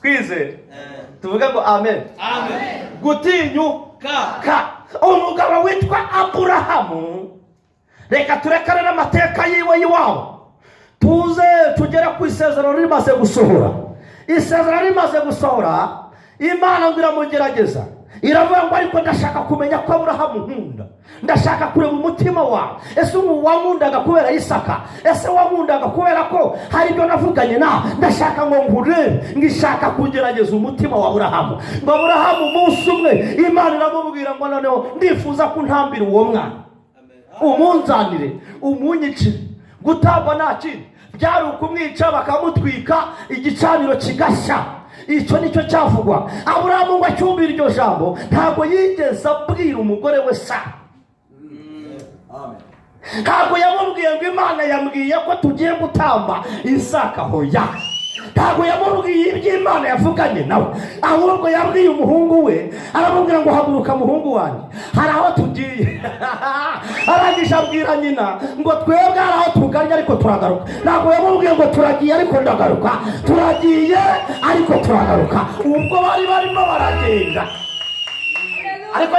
Twizere tuvuge ngo amen. Amen. Gutinyuka. Ka. Umugabo witwa Aburahamu, reka turekane n'amateka yiwe y'iwabo, tuze tugere ku isezerano rimaze gusohora. Isezerano rimaze gusohora, Imana ngo iramugerageza, iravuga ngo: "Ariko ndashaka kumenya ko Aburahamu nkunda, ndashaka kureba umutima wawe. Ese ubu wankundaga kubera Isaka? Ese wankundaga kubera ko hari ibyo navuganye nawe? Ndashaka ngo nkurebe." Ngo ishaka kugerageza umutima wa Aburahamu. Ngo Aburahamu umunsi umwe Imana iramubwira ngo: "Noneho ndifuza ko untambira uwo mwana, umunzanire, umunyicire." Gutamba nta kindi byari ukumwica, bakamutwika, igicaniro kigashya. Icyo nicyo cyavugwa. Aburahamu ngo acyumvire iryo jambo, ntabwo yigeze abwira umugore we Sara. Ntabwo yamubwiye ngo Imana yambwiye ko tugiye gutamba Isaka. Hoya, ntabwo yamubwiye iby'Imana yavuganye nawe. Ahubwo yabwiye umuhungu we, aramubwira ngo: "Haguruka muhungu wanjye, hari aho tugiye." Arangije abwira nyina ngo: "Twebwe hari aho tugannye, ariko turagaruka." Ntabwo yamubwiye ngo turagiye ariko ndagaruka. Turagiye ariko turagaruka. Ubwo bari barimo baragenda, ariko